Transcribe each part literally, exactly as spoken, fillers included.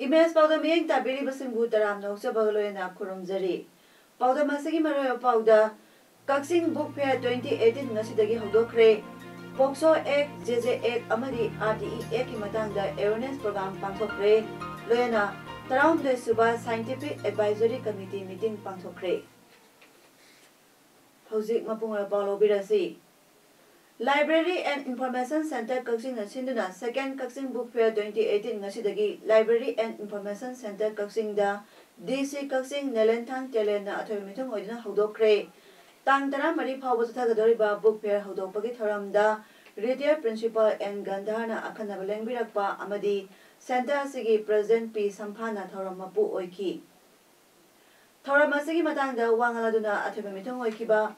Image ꯄꯥꯎꯗ ꯃꯤꯠꯌꯦꯡ ꯇꯥꯕꯤꯔꯤꯕꯁꯤꯡꯕꯨ ꯇꯔꯥꯝꯅ ꯑꯣꯛꯆꯕꯒ ꯂꯣꯏꯅꯅ ꯈꯨꯔꯨꯝꯖꯔꯤ꯫ ꯄꯥꯎꯗꯝ ꯑꯁꯤꯒꯤ ꯃꯔꯨꯑꯣꯏꯕ ꯄꯥꯎꯗ, ꯀꯛꯆꯤꯡ ꯕꯨꯛ ꯐꯤꯌꯔ twenty eighteen ꯉꯁꯤꯗꯒꯤ ꯍꯧꯗꯣꯛꯈ꯭ꯔꯦ꯫ ꯄꯣꯛꯁꯣ ꯑꯦꯛ, ꯖꯦ ꯖꯦ ꯑꯦꯛ ꯑꯃꯗꯤ ꯑꯥꯔ ꯇꯤ ꯏ ꯑꯦꯛꯀꯤ ꯃꯇꯥꯡꯗ ꯑꯦꯋꯦꯔꯅꯦꯁ ꯄ꯭ꯔꯣꯒ꯭ꯔꯥꯝ ꯄꯥꯡꯊꯣꯛꯈ꯭ꯔꯦ꯫ ꯂꯣꯏꯅꯅ ꯇꯔꯥꯍꯨꯝꯗꯣꯏ ꯁꯨꯕ ꯁꯥꯏꯟꯇꯤꯐꯤꯛ ꯑꯦꯗꯚꯥꯏꯖꯔꯤ ꯀꯃꯤꯇꯤ ꯃꯤꯇꯤꯡ ꯄꯥꯡꯊꯣꯛꯈ꯭ꯔꯦ꯫ ꯍꯧꯖꯤꯛ ꯃꯄꯨꯡ ꯑꯣꯏꯕ ꯄꯥꯎ ꯂꯧꯕꯤꯔꯁꯤ꯫ Library and Information Centre ꯀꯛꯆꯤꯡꯅ ꯁꯤꯟꯗꯨꯅ Second ꯀꯛꯆꯤꯡ Book Fair twenty eighteen ꯉꯁꯤꯗꯒꯤ Library and Information Centre ꯀꯛꯆꯤꯡꯗ ꯗꯤ ꯁꯤ ꯀꯛꯆꯤꯡ ꯅꯦꯂꯦꯟꯊꯥꯡ ꯇꯦꯂꯦꯟꯅ ꯑꯊꯣꯏꯕ ꯃꯤꯊꯨꯡ ꯑꯣꯏꯗꯨꯅ ꯍꯧꯗꯣꯛꯈ꯭ꯔꯦ꯫ ꯇꯥꯡ ꯇꯔꯥꯃꯔꯤ ꯐꯥꯎꯕ ꯆꯠꯊꯒꯗꯧꯔꯤꯕ book fair ꯍꯧꯗꯣꯛꯄꯒꯤ ꯊꯧꯔꯝꯗ retired principal ꯑꯦꯟ ꯒꯟꯙꯥꯔꯅ ꯑꯈꯟꯅꯕ ꯂꯦꯡꯕꯤꯔꯛꯄ ꯑꯃꯗꯤ centre ꯑꯁꯤꯒꯤ president ꯄꯤ ꯁꯝꯐꯥꯅ ꯊꯧꯔꯝ ꯃꯄꯨ ꯑꯣꯏꯈꯤ꯫ ꯊꯧꯔꯝ ꯑꯁꯤꯒꯤ ꯃꯇꯥꯡꯗ ꯋꯥ ꯉꯥꯡꯂꯗꯨꯅ ꯑꯊꯣꯏꯕ ꯃꯤꯊꯨꯡ ꯑꯣꯏꯈꯤꯕ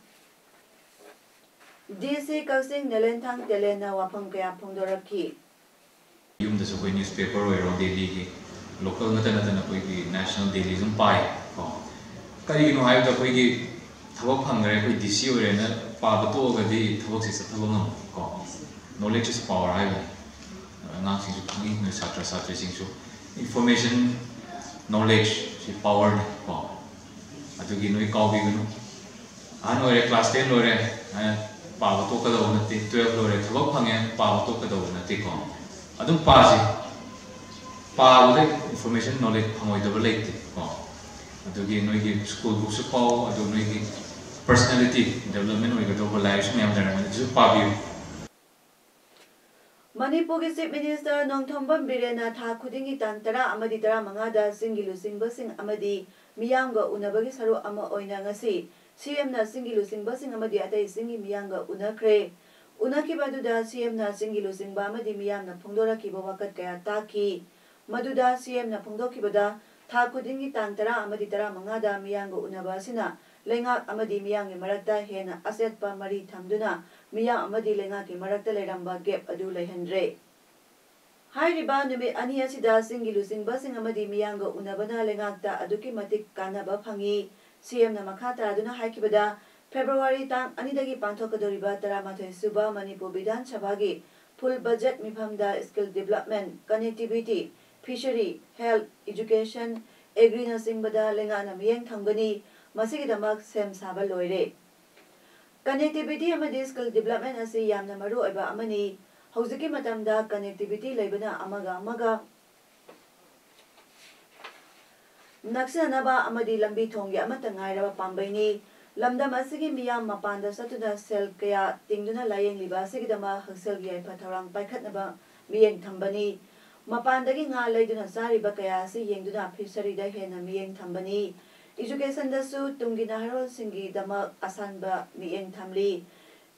ꯗꯤ ꯁꯤ ꯀꯛꯆꯤꯡ ꯅꯦꯂꯦꯟꯊꯥꯡ ꯇꯦꯂꯦꯟꯅ ꯋꯥꯐꯝ ꯀꯌꯥ ꯐꯣꯡꯗꯣꯔꯛꯈꯤ꯫ ꯌꯨꯝꯗꯁꯨ ꯑꯩꯈꯣꯏ newspaper ꯑꯣꯏꯔꯣ, ꯗꯦꯂꯤꯒꯤ local ꯅꯠꯇ ꯅꯠꯇꯅ ꯑꯩꯈꯣꯏꯒꯤ national daily ꯑꯗꯨꯝ ꯄꯥꯏ ꯀꯣ꯫ ꯀꯔꯤꯒꯤꯅꯣ ꯍꯥꯏꯕꯗ ꯑꯩꯈꯣꯏꯒꯤ ꯊꯕꯛ ꯐꯪꯈ꯭ꯔꯦ, ꯑꯩꯈꯣꯏ ꯗꯤ ꯁꯤ ꯑꯣꯏꯔꯦꯅ ꯄꯥꯕ ꯇꯣꯛꯑꯒꯗꯤ ꯊꯕꯛꯁꯦ ꯆꯠꯊꯕ ꯉꯝꯃꯣꯏ ꯀꯣ꯫ Knowledge is power ꯍꯥꯏꯕꯅꯤ꯫ ꯑꯉꯥꯡꯁꯤꯡꯁꯨ ꯈꯪꯉꯤ, ꯅꯣꯏ ꯁꯥꯇ꯭ꯔ ꯁꯥꯇ꯭ꯔꯤꯁꯤꯡꯁꯨ꯫ Information, knowledge ꯁꯤ powerꯅꯤ ꯀꯣ꯫ ꯑꯗꯨꯒꯤ ꯅꯣꯏ ꯀꯥꯎꯕꯤꯒꯅꯨ꯫ ꯑꯍꯟ ꯑꯣꯏꯔꯦ, class ten ꯂꯣꯏꯔꯦ, ꯑ, ꯄꯥꯕ ꯇꯣꯛꯀꯗꯧꯕ ꯅꯠꯇꯦ꯫ Twelve ꯂꯣꯏꯔꯦ, ꯊꯕꯛ ꯐꯪꯉꯦ, ꯄꯥꯕ ꯇꯣꯛꯀꯗꯧꯕ ꯅꯠꯇꯦꯀꯣ꯫ ꯑꯗꯨꯝ ꯄꯥꯁꯤ꯫ ꯄꯥꯕꯗ information, knowledge ꯐꯪꯉꯣꯏꯗꯕ ꯂꯩꯇꯦ ꯀꯣ꯫ ꯑꯗꯨꯒꯤ ꯅꯣꯏꯒꯤ school bookꯁꯨ ꯄꯥꯎ, ꯑꯗꯨ ꯅꯣꯏꯒꯤ personality development ꯑꯣꯏꯒꯗꯧꯕ ꯂꯥꯏꯔꯤꯛꯁꯨ ꯃꯌꯥꯝ ꯂꯩꯔꯝꯒꯅꯤ, ꯑꯗꯨꯁꯨ ꯄꯥꯕꯤꯌꯨ꯫ ꯃꯅꯤꯄꯨꯔꯒꯤ Chief Minister ꯅꯣꯡꯊꯣꯝꯕꯝ ꯕꯤꯔꯦꯟꯅ ꯊꯥ ꯈꯨꯗꯤꯡꯒꯤ ꯇꯥꯡ ꯇꯔꯥ ꯑꯃꯗꯤ ꯇꯔꯥꯃꯉꯥꯗ ꯆꯤꯡꯒꯤ ꯂꯨꯆꯤꯡꯕꯁꯤꯡ ꯑꯃꯗꯤ ꯃꯤꯌꯥꯝꯒ ꯎꯅꯕꯒꯤ ꯁꯔꯨꯛ ꯑꯃ ꯑꯣꯏꯅ ꯉꯁꯤ ꯁꯤ ꯑꯦꯝꯅ ꯆꯤꯡꯒꯤ ꯂꯨꯆꯤꯡꯕꯁꯤꯡ ꯑꯃꯗꯤ ꯑꯇꯩ ꯆꯤꯡꯒꯤ ꯃꯤꯌꯥꯝꯒ ꯎꯅꯈ꯭ꯔꯦ꯫ ꯎꯅꯈꯤꯕ ꯑꯗꯨꯗ ꯁꯤ ꯑꯦꯝꯅ ꯆꯤꯡꯒꯤ ꯂꯨꯆꯤꯡꯕ ꯑꯃꯗꯤ ꯃꯤꯌꯥꯝꯅ ꯐꯣꯡꯗꯣꯔꯛꯈꯤꯕ ꯋꯥꯀꯠ ꯀꯌꯥ ꯇꯥꯈꯤ꯫ ꯃꯗꯨꯗ ꯁꯤ ꯑꯦꯝꯅ ꯐꯣꯡꯗꯣꯛꯈꯤꯕꯗ, ꯊꯥ ꯈꯨꯗꯤꯡꯒꯤ ꯇꯥꯡ ꯇꯔꯥ ꯑꯃꯗꯤ ꯇꯔꯥꯃꯉꯥꯗ ꯃꯤꯌꯥꯝꯒ ꯎꯅꯕ ꯑꯁꯤꯅ ꯂꯩꯉꯥꯛ ꯑꯃꯗꯤ ꯃꯤꯌꯥꯝꯒꯤ ꯃꯔꯛꯇ ꯍꯦꯟꯅ ꯑꯆꯦꯠꯄ ꯃꯔꯤ ꯊꯝꯗꯨꯅ ꯃꯤꯌꯥꯝ ꯑꯃꯗꯤ ꯂꯩꯉꯥꯛꯀꯤ ꯃꯔꯛꯇ ꯂꯩꯔꯝꯕ gap ꯑꯗꯨ ꯂꯩꯍꯟꯗ꯭ꯔꯦ꯫ ꯍꯥꯏꯔꯤꯕ ꯅꯨꯃꯤꯠ ꯑꯅꯤ ꯑꯁꯤꯗ ꯆꯤꯡꯒꯤ ꯂꯨꯆꯤꯡꯕꯁꯤꯡ ꯑꯃꯗꯤ ꯃꯤꯌꯥꯝꯒ ꯎꯅꯕꯅ ꯂꯩꯉꯥꯛꯇ ꯑꯗꯨꯛꯀꯤ ꯃꯇꯤꯛ ꯀꯥꯟꯅꯕ ꯐꯪꯏ꯫ ꯁꯤ ꯑꯦꯝꯅ ꯃꯈꯥ ꯇꯥꯗꯨꯅ ꯍꯥꯏꯈꯤꯕꯗ, ꯐꯦꯕ꯭ꯔꯨꯋꯥꯔꯤ ꯇꯥꯡ ꯑꯅꯤꯗꯒꯤ ꯄꯥꯡꯊꯣꯛꯀꯗꯧꯔꯤꯕ ꯇꯔꯥꯃꯥꯊꯣꯏ ꯁꯨꯕ ꯃꯅꯤꯄꯨꯔ ꯕꯤꯙꯥꯟ ꯁꯚꯥꯒꯤ full budget ꯃꯤꯐꯝꯗ skill development, connectivity, fishery, health, education, agriꯅꯆꯤꯡꯕꯗ ꯂꯩꯉꯥꯛꯅ ꯃꯤꯠꯌꯦꯡ ꯊꯝꯒꯅꯤ꯫ ꯃꯁꯤꯒꯤꯗꯃꯛ ꯁꯦꯝ ꯁꯥꯕ ꯂꯣꯏꯔꯦ꯫ Connectivity ꯑꯃꯗꯤ skill development ꯑꯁꯤ ꯌꯥꯝꯅ ꯃꯔꯨ ꯑꯣꯏꯕ ꯑꯃꯅꯤ꯫ ꯍꯧꯖꯤꯛꯀꯤ ꯃꯇꯝꯗ connectivity ꯂꯩꯕꯅ ꯑꯃꯒ ꯑꯃꯒ ꯅꯛꯁꯤꯟꯅꯅꯕ ꯑꯃꯗꯤ ꯂꯝꯕꯤ ꯊꯣꯡꯒꯤ ꯑꯃꯠꯇ ꯉꯥꯏꯔꯕ ꯄꯥꯝꯕꯩꯅꯤ꯫ ꯂꯝꯗꯝ ꯑꯁꯤꯒꯤ ꯃꯤꯌꯥꯝ ꯃꯄꯥꯟꯗ ꯆꯠꯇꯨꯅ ꯁꯦꯜ ꯀꯌꯥ ꯇꯤꯡꯗꯨꯅ ꯂꯥꯌꯦꯡꯂꯤꯕ ꯑꯁꯤꯒꯤꯗꯃꯛ ꯍꯛꯁꯦꯜꯒꯤ ꯌꯥꯏꯐ ꯊꯧꯔꯥꯡ ꯄꯥꯏꯈꯠꯅꯕ ꯃꯤꯠꯌꯦꯡ ꯊꯝꯕꯅꯤ꯫ ꯃꯄꯥꯟꯗꯒꯤ ꯉꯥ ꯂꯩꯗꯨꯅ ꯆꯥꯔꯤꯕ ꯀꯌꯥ ꯑꯁꯤ ꯌꯦꯡꯗꯨꯅ fisheryꯗ ꯍꯦꯟꯅ ꯃꯤꯠꯌꯦꯡ ꯊꯝꯕꯅꯤ꯫ Educationꯗꯁꯨ ꯇꯨꯡꯒꯤ ꯅꯍꯥꯔꯣꯜꯁꯤꯡꯒꯤꯗꯃꯛ ꯑꯁꯥꯟꯕ ꯃꯤꯠꯌꯦꯡ ꯊꯝꯂꯤ꯫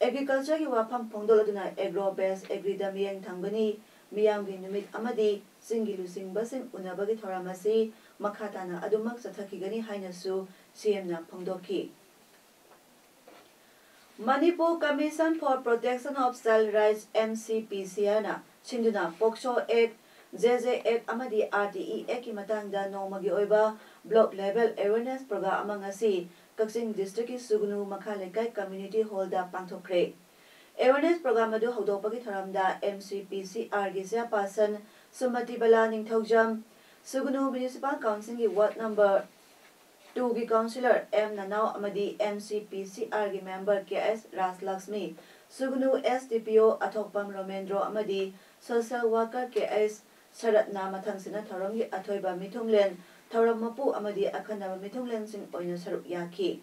Agricultureꯒꯤ ꯋꯥꯐꯝ ꯐꯣꯡꯗꯣꯛꯂꯗꯨꯅ Agro Based Agriꯗ ꯃꯤꯠꯌꯦꯡ ꯊꯝꯒꯅꯤ꯫ ꯃꯤꯌꯥꯝꯒꯤ ꯅꯨꯃꯤꯠ ꯑꯃꯗꯤ ꯆꯤꯡꯒꯤ ꯂꯨꯆꯤꯡꯕꯁꯤꯡ ꯎꯅꯕꯒꯤ ꯊꯧꯔꯝ ꯑꯁꯤ ꯃꯈꯥ ꯇꯥꯅ ꯑꯗꯨꯃꯛ ꯆꯠꯊꯈꯤꯒꯅꯤ ꯍꯥꯏꯅꯁꯨ ꯁꯤ ꯑꯦꯝꯅ ꯐꯣꯡꯗꯣꯛꯈꯤ꯫ Manipur Commission for Protection of Child Rights, MCPCRꯅ ꯁꯤꯟꯗꯨꯅ POCSO Act, JJ Act ꯑꯃꯗꯤ RTE Actꯀꯤ ꯃꯇꯥꯡꯗ ꯅꯣꯡꯃꯒꯤ ꯑꯣꯏꯕ block level awareness program ꯑꯃ ꯉꯁꯤ ꯀꯛꯆꯤꯡ districtꯀꯤ ꯁꯨꯒꯅꯨ ꯃꯈꯥ ꯂꯩꯀꯥꯏ community hallꯗ ꯄꯥꯡꯊꯣꯛꯈ꯭ꯔꯦ꯫ Awareness program ꯑꯗꯨ ꯍꯧꯗꯣꯛꯄꯒꯤ ꯊꯧꯔꯝꯗ MCPCRꯒꯤ chairperson ꯁꯨꯃꯇꯤꯕꯂꯥ ꯅꯤꯡꯊꯧꯖꯝ, ꯁꯨꯒꯅꯨ Municipal Councilꯒꯤ ward number twoꯒꯤ councillor M ꯅꯅꯥꯎ ꯑꯃꯗꯤ MCPCRꯒꯤ member ꯀꯦ ꯑꯦꯁ ꯔꯥꯖꯂꯛꯁꯃꯤ, ꯁꯨꯒꯅꯨ SDPO ꯑꯊꯣꯛꯄꯝ ꯔꯣꯃꯦꯟꯗ꯭ꯔꯣ ꯑꯃꯗꯤ social worker ꯀꯦ ꯑꯦꯁ ꯁꯔꯠꯅ ꯃꯊꯪꯁꯤꯠꯅ ꯊꯧꯔꯝꯒꯤ ꯑꯊꯣꯏꯕ ꯃꯤꯊꯨꯡꯂꯦꯟ, ꯊꯧꯔꯝ ꯃꯄꯨ ꯑꯃꯗꯤ ꯑꯈꯟꯅꯕ ꯃꯤꯊꯨꯡꯂꯦꯟꯁꯤꯡ ꯑꯣꯏꯅ ꯁꯔꯨꯛ ꯌꯥꯈꯤ꯫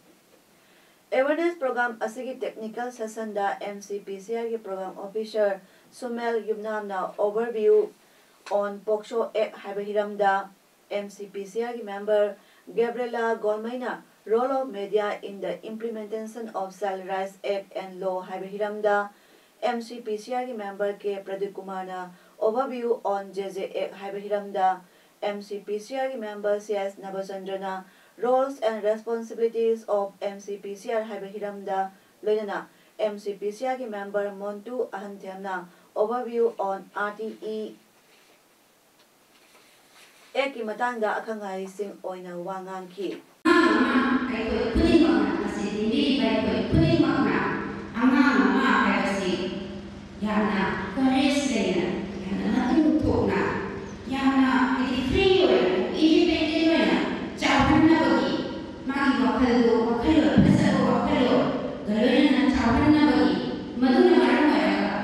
Awareness program ꯑꯁꯤꯒꯤ technical sessionꯗ MCPCRꯒꯤ program officer ꯁꯨꯃꯦꯜ ꯌꯨꯝꯅꯥꯝꯅ Overview on POCSO Act ꯍꯥꯏꯕ ꯍꯤꯔꯝꯗ, MCPCRꯒꯤ member Gabriela ꯒꯣꯜꯃꯩꯅ Role of Media in the Implementation of Child Rights Act and Law ꯍꯥꯏꯕ ꯍꯤꯔꯝꯗ, MCPCRꯒꯤ member ꯀꯦ ꯄ꯭ꯔꯗꯤꯞ ꯀꯨꯃꯥꯔꯅ Overview on JJ Act ꯍꯥꯏꯕ ꯍꯤꯔꯝꯗ, M C P C R ꯒꯤ member C S ꯅꯕꯆꯟꯗ꯭ꯔꯅ Roles and Responsibilities of M C P C R ꯍꯥꯏꯕ ꯍꯤꯔꯝꯗ, ꯂꯣꯏꯅꯅ M C P C R ꯒꯤ member ꯃꯣꯟꯇꯨ ꯑꯍꯟꯊꯦꯝꯅ Overview on R T E Act ꯀꯤ ꯃꯇꯥꯡꯗ ꯑꯈꯪ ꯑꯍꯩꯁꯤꯡ ꯑꯣꯏꯅ ꯋꯥ ꯉꯥꯡꯈꯤ꯫ ꯑꯉꯥꯡ ꯑꯃ ꯑꯩꯈꯣꯏ ꯈꯨꯗꯤꯡꯃꯛꯅ, ꯃꯁꯤ ꯂꯤꯡꯕꯤꯔꯤꯕ ꯑꯩꯈꯣꯏ ꯈꯨꯗꯤꯡꯃꯛꯅ ꯑꯉꯥꯡ ꯑꯃ ꯍꯥꯏꯕꯁꯤ ꯌꯥꯝꯅ courage ꯂꯩꯅ, ꯌꯥꯝꯅ ꯃꯇꯤꯛ ꯊꯣꯛꯅ, ꯌꯥꯝꯅ ꯍꯥꯏꯗꯤ free ꯑꯣꯏꯅ, independent ꯑꯣꯏꯅ ꯆꯥꯎꯍꯟꯅꯕꯒꯤ, ꯃꯥꯒꯤ ꯋꯥꯈꯜꯗꯣ, ꯋꯥꯈꯜꯂꯣꯟ, ꯐꯖꯕ ꯋꯥꯈꯜꯂꯣꯟꯒ ꯂꯣꯏꯅꯅ ꯆꯥꯎꯍꯟꯅꯕꯒꯤ, ꯃꯗꯨꯅ ꯃꯔꯝ ꯑꯣꯏꯔꯒ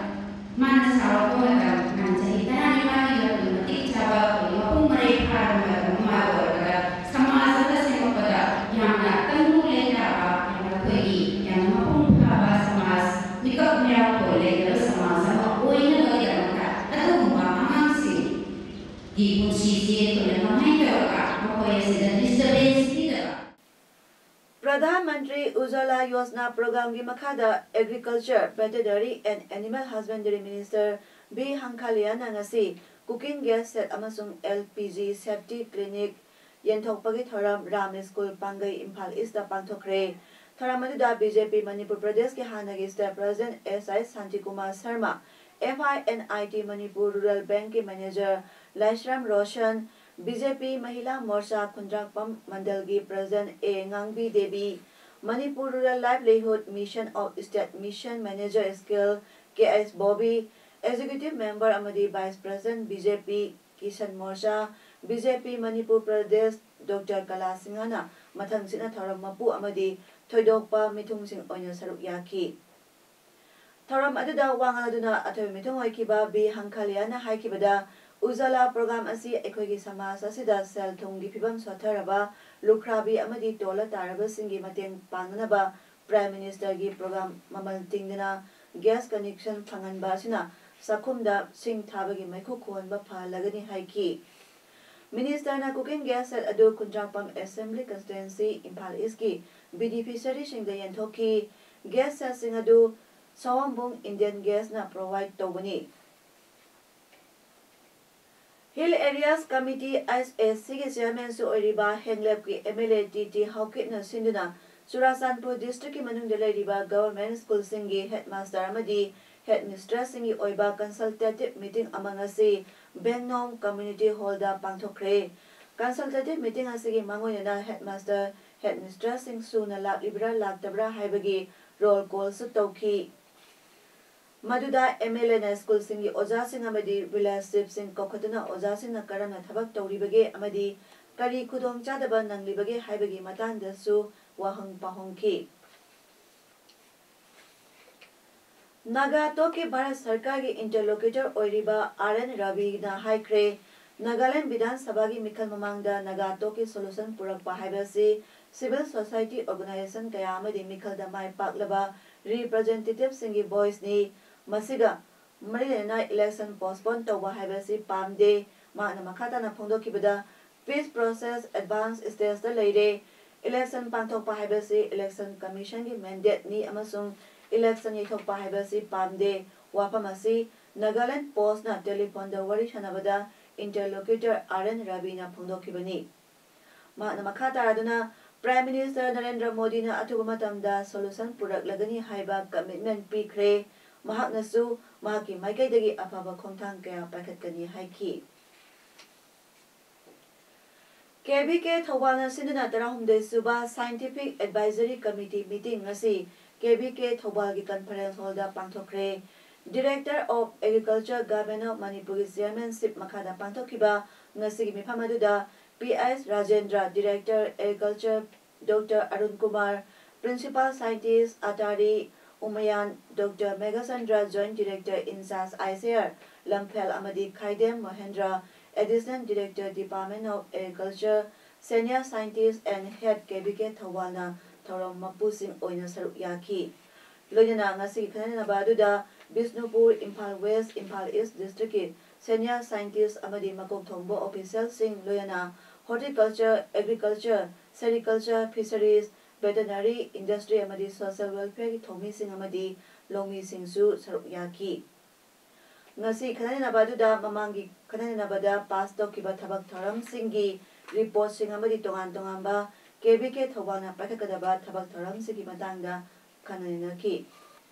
ꯃꯥꯅ ꯆꯥꯎꯔꯛꯄ ꯃꯇꯝ, ꯃꯥꯅ ꯆꯍꯤ ꯇꯔꯥꯅꯤꯄꯥꯟꯒꯤ ꯃꯇꯝ ꯃꯇꯤꯛ ꯆꯥꯕ ꯑꯩꯈꯣꯏ ꯃꯄꯨꯡ ꯃꯔꯩ ꯐꯥꯔꯕ ꯃꯇꯝ ꯑꯃ ꯑꯣꯏꯔꯒ ꯁꯃꯥꯖ ꯑꯃ ꯁꯦꯝꯒꯠꯄꯗ ꯌꯥꯝꯅ ꯇꯪꯗꯨ ꯂꯩꯇꯥꯕ, ꯌꯥꯝꯅ ꯑꯩꯈꯣꯏꯒꯤ ꯌꯥꯝꯅ ꯃꯄꯨꯡ ꯐꯥꯕ ꯁꯃꯥꯖ, ꯃꯤꯀꯞ ꯃꯤꯔꯥꯎꯈꯣꯜ ꯂꯩꯇꯕ ꯁꯃꯥꯖ ꯑꯃ ꯑꯣꯏꯅꯕꯒꯤꯗꯃꯛꯇ ꯑꯗꯨꯒꯨꯝꯕ ꯑꯉꯥꯡꯁꯤꯡꯒꯤ ꯄꯨꯟꯁꯤꯁꯤ ꯑꯩꯈꯣꯏꯅ ꯀꯃꯥꯏꯅ ꯇꯧꯔꯒ ꯃꯈꯣꯏ ꯑꯁꯤꯗ disturbance ꯄꯤꯗꯕ, ꯄ꯭ꯔꯙꯥꯟ ꯃꯟꯇ꯭ꯔꯤ ꯎꯖꯥꯂꯥ ꯌꯣꯖꯅꯥ ꯄ꯭ꯔꯣꯒ꯭ꯔꯥꯝꯒꯤ ꯃꯈꯥꯗ Agriculture, Veterinary and Animal Husbandry Minister B ꯍꯪꯈꯥꯂꯤꯌꯥꯅ ꯉꯁꯤ cooking gas set ꯑꯃꯁꯨꯡ L P G safety clinic ꯌꯦꯟꯊꯣꯛꯄꯒꯤ ꯊꯧꯔꯝ ꯔꯥꯝ ꯁ꯭ꯀꯨꯜ ꯄꯥꯡꯒꯩ, ꯏꯝꯐꯥꯜ ꯏꯁꯇ ꯄꯥꯡꯊꯣꯛꯈ꯭ꯔꯦ꯫ ꯊꯧꯔꯝ ꯑꯗꯨꯗ B J P ꯃꯅꯤꯄꯨꯔ ꯄ꯭ꯔꯗꯦꯁꯀꯤ ꯍꯥꯟꯅꯒꯤ state president S I Shantikumar Sharma, F I N I T Manipur Rural Bankꯀꯤ manager Laishram Roshan, B J P Mahila Morcha Khundrakpam ꯃꯟꯗꯜꯒꯤ president A ꯉꯥꯡꯕꯤ Devi, Manipur Rural Livelihood Mission of State Mission Manager Skill K S Bobby, executive member ꯑꯃꯗꯤ vice president B J P Kisan ꯃꯣꯔꯆꯥ, B J P Manipur Pradesh doctor ꯀꯂꯥ ꯁꯤꯡꯍꯅ ꯃꯊꯪꯁꯤꯠꯅ ꯊꯧꯔꯝ ꯃꯄꯨ ꯑꯃꯗꯤ ꯊꯣꯏꯗꯣꯛꯄ ꯃꯤꯊꯨꯡꯁꯤꯡ ꯑꯣꯏꯅ ꯁꯔꯨꯛ ꯌꯥꯈꯤ꯫ ꯊꯧꯔꯝ ꯑꯗꯨꯗ ꯋꯥ ꯉꯥꯡꯗꯨꯅ ꯑꯊꯣꯏꯕ ꯃꯤꯊꯨꯡ ꯑꯣꯏꯈꯤꯕ ꯕꯤ ꯍꯪꯈꯥꯂꯤꯌꯥꯅ ꯍꯥꯏꯈꯤꯕꯗ, ꯎꯖꯥꯂꯥ ꯄ꯭ꯔꯣꯒ꯭ꯔꯥꯝ ꯑꯁꯤ ꯑꯩꯈꯣꯏꯒꯤ ꯁꯃꯥꯖ ꯑꯁꯤꯗ ꯁꯦꯜ ꯊꯨꯝꯒꯤ ꯐꯤꯕꯝ ꯁꯣꯠꯊꯔꯕ, ꯂꯨꯈ꯭ꯔꯥꯕꯤ ꯑꯃꯗꯤ ꯇꯣꯜꯂ ꯇꯥꯔꯕꯁꯤꯡꯒꯤ ꯃꯇꯦꯡ ꯄꯥꯡꯅꯅꯕ Prime Ministerꯒꯤ ꯄ꯭ꯔꯣꯒ꯭ꯔꯥꯝ ꯃꯃꯜ ꯇꯤꯡꯗꯅ gas connection ꯐꯪꯍꯟꯕ ꯑꯁꯤꯅ ꯆꯥꯛꯈꯨꯝꯗ ꯁꯤꯡ ꯊꯥꯕꯒꯤ ꯃꯩꯈꯨ ꯈꯨꯍꯟꯕ ꯐꯍꯜꯂꯒꯅꯤ ꯍꯥꯏꯈꯤ꯫ Ministerꯅ cooking gas set ꯑꯗꯨ ꯈꯨꯟꯗ꯭ꯔꯥꯛꯄꯝ Assembly Constituency, ꯏꯝꯐꯥꯜ ꯏꯁꯀꯤ beneficiaryꯁꯤꯡꯗ ꯌꯦꯟꯊꯣꯛꯈꯤ꯫ Gas setꯁꯤꯡ ꯑꯗꯨ ꯁꯑꯣꯝꯕꯨꯡ Indian Gasꯅ provide ꯇꯧꯕꯅꯤ꯫ Hill Areas Committee, H A C ꯒꯤ chairman ꯁꯨ ꯑꯣꯏꯔꯤꯕ ꯍꯦꯡꯂꯦꯞꯀꯤ M L A T T ꯍꯥꯎꯀꯤꯞꯅ ꯁꯤꯟꯗꯨꯅ ꯆꯨꯔꯥꯆꯥꯟꯄꯨꯔ district ꯀꯤ ꯃꯅꯨꯡꯗ ꯂꯩꯔꯤꯕ government school ꯁꯤꯡꯒꯤ headmaster ꯑꯃꯗꯤ headmistress ꯁꯤꯡꯒꯤ ꯑꯣꯏꯕ consultative meeting ꯑꯃ ꯉꯁꯤ ꯕꯦꯡꯅꯣꯝ Community Hall ꯗ ꯄꯥꯡꯊꯣꯛꯈ꯭ꯔꯦ꯫ Consultative meeting ꯑꯁꯤꯒꯤ ꯃꯥꯡꯑꯣꯏꯅꯅ headmaster, headmistress ꯁꯤꯡ ꯁꯨꯅ ꯂꯥꯛꯂꯤꯕ꯭ꯔꯥ ꯂꯥꯛꯇꯕ꯭ꯔꯥ ꯍꯥꯏꯕꯒꯤ roll call ꯁꯨ ꯇꯧꯈꯤ꯫ ꯃꯗꯨꯗ M L A ꯅ school ꯁꯤꯡꯒꯤ ꯑꯣꯖꯥꯁꯤꯡ ꯑꯃꯗꯤ village chief ꯁꯤꯡ ꯀꯧꯈꯠꯇꯨꯅ ꯑꯣꯖꯥꯁꯤꯡꯅ ꯀꯔꯝꯅ ꯊꯕꯛ ꯇꯧꯔꯤꯕꯒꯦ ꯑꯃꯗꯤ ꯀꯔꯤ ꯈꯨꯗꯣꯡꯆꯥꯗꯕ ꯅꯪꯂꯤꯕꯒꯦ ꯍꯥꯏꯕꯒꯤ ꯃꯇꯥꯡꯗꯁꯨ ꯋꯥꯍꯪ ꯄꯥꯎꯍꯪꯈꯤ꯫ ꯅꯥꯒꯥ ꯇꯣꯛꯀꯤ ꯚꯥꯔꯠ ꯁꯔꯀꯥꯔꯒꯤ interlocutor ꯑꯣꯏꯔꯤꯕ R N ꯔꯕꯤꯅ ꯍꯥꯏꯈ꯭ꯔꯦ, ꯅꯥꯒꯥꯂꯦꯟ ꯕꯤꯙꯥꯟ ꯁꯚꯥꯒꯤ ꯃꯤꯈꯜ ꯃꯃꯥꯡꯗ ꯅꯥꯒꯥ ꯇꯣꯛꯀꯤ solution ꯄꯨꯔꯛꯄ ꯍꯥꯏꯕꯁꯤ civil society organization ꯀꯌꯥ ꯑꯃꯗꯤ ꯃꯤꯈꯜꯗ ꯃꯥꯏ ꯄꯥꯛꯂꯕ representative ꯁꯤꯡꯒꯤ voice ꯅꯤ꯫ ꯃꯁꯤꯒ ꯃꯔꯤ ꯂꯩꯅꯅ election postpone ꯇꯧꯕ ꯍꯥꯏꯕꯁꯤ ꯄꯥꯝꯗꯦ꯫ ꯃꯍꯥꯛꯅ ꯃꯈꯥ ꯇꯥꯅ ꯐꯣꯡꯗꯣꯛꯈꯤꯕꯗ, peace process advance stage ꯇ ꯂꯩꯔꯦ꯫ Election ꯄꯥꯡꯊꯣꯛꯄ ꯍꯥꯏꯕꯁꯤ election commission ꯒꯤ mandate ꯅꯤ ꯑꯃꯁꯨꯡ election ꯌꯩꯊꯣꯛꯄ ꯍꯥꯏꯕꯁꯤ ꯄꯥꯝꯗꯦ꯫ ꯋꯥꯐꯝ ꯑꯁꯤ Nagaland Post ꯅ telephone ꯗ ꯋꯥꯔꯤ ꯁꯥꯟꯅꯕꯗ interlocutor R N ꯔꯕꯤꯅ ꯐꯣꯡꯗꯣꯛꯈꯤꯕꯅꯤ꯫ ꯃꯍꯥꯛꯅ ꯃꯈꯥ ꯇꯥꯔꯗꯨꯅ, Prime Minister ꯅꯔꯦꯟꯗ꯭ꯔ ꯃꯣꯗꯤꯅ ꯑꯊꯨꯕ ꯃꯇꯝꯗ solution ꯄꯨꯔꯛꯂꯒꯅꯤ ꯍꯥꯏꯕ commitment ꯄꯤꯈ꯭ꯔꯦ꯫ ꯃꯍꯥꯛꯅꯁꯨ ꯃꯍꯥꯛꯀꯤ ꯃꯥꯏꯀꯩꯗꯒꯤ ꯑꯐꯕ ꯈꯣꯡꯊꯥꯡ ꯀꯌꯥ ꯄꯥꯏꯈꯠꯀꯅꯤ ꯍꯥꯏꯈꯤ꯫ K V K ꯊꯧꯕꯥꯜꯅ ꯁꯤꯟꯗꯨꯅ ꯇꯔꯥꯍꯨꯝꯗꯣꯏ ꯁꯨꯕ Scientific Advisory Committee meeting ꯉꯁꯤ K V K ꯊꯧꯕꯥꯜꯒꯤ conference hall the ꯄꯥꯡꯊꯣꯛꯈ꯭ꯔꯦ꯫ Director of Agriculture, Government of Manipur ꯒꯤ chairmanship ꯃꯈꯥꯗ ꯄꯥꯡꯊꯣꯛꯈꯤꯕ ꯉꯁꯤꯒꯤ ꯃꯤꯐꯝ ꯑꯗꯨꯗ P S Rajendra, Director, Agriculture, Doctor Arun Kumar, Principal Scientist ꯑꯇꯥꯔꯤ ꯎꯃꯌꯥꯟ, Doctor Meghachandra, Joint Director in charge I C R ꯂꯝꯐꯦꯜ ꯑꯃꯗꯤ ꯈꯥꯏꯗꯦꯝ ꯃꯣꯍꯦꯟꯗ꯭ꯔ, Additional Director, Department of Agriculture, Senior Scientist and Head K V K ꯊꯧꯕꯥꯜꯅ ꯊꯧꯔꯝ ꯃꯄꯨꯁꯤꯡ ꯑꯣꯏꯅ ꯁꯔꯨꯛ ꯌꯥꯈꯤ꯫ ꯂꯣꯏꯅꯅ ꯉꯁꯤꯒꯤ ꯈꯟꯅꯅꯕ ꯑꯗꯨꯗ Bishnupur, Imphal West, Imphal East district ꯀꯤ senior scientist ꯑꯃꯗꯤ ꯃꯀꯣꯛ ꯊꯣꯡꯕ official ꯁꯤꯡ, ꯂꯣꯏꯅꯅ horticulture, agriculture, sericulture, fisheries, veterinary, industry ꯑꯃꯗꯤ social welfare ꯒꯤ ꯊꯧꯃꯤꯁꯤꯡ ꯑꯃꯗꯤ ꯂꯧꯃꯤꯁꯤꯡꯁꯨ ꯁꯔꯨꯛ ꯌꯥꯈꯤ꯫ ꯉꯁꯤ ꯈꯟꯅ ꯅꯩꯅꯕ ꯑꯗꯨꯗ ꯃꯃꯥꯡꯒꯤ ꯈꯟꯅ ꯅꯩꯅꯕꯗ ꯄꯥꯁ ꯇꯧꯈꯤꯕ ꯊꯕꯛ ꯊꯧꯔꯝꯁꯤꯡꯒꯤ ꯔꯤꯄꯣꯔꯠꯁꯤꯡ ꯑꯃꯗꯤ ꯇꯣꯉꯥꯟ ꯇꯣꯉꯥꯟꯕ ꯀꯦ ꯕꯤ ꯀꯦ ꯊꯧꯕꯥꯜꯅ ꯄꯥꯏꯈꯠꯀꯗꯕ ꯊꯕꯛ ꯊꯧꯔꯝꯁꯤꯡꯒꯤ ꯃꯇꯥꯡꯗ ꯈꯟꯅ ꯅꯩꯅꯈꯤ꯫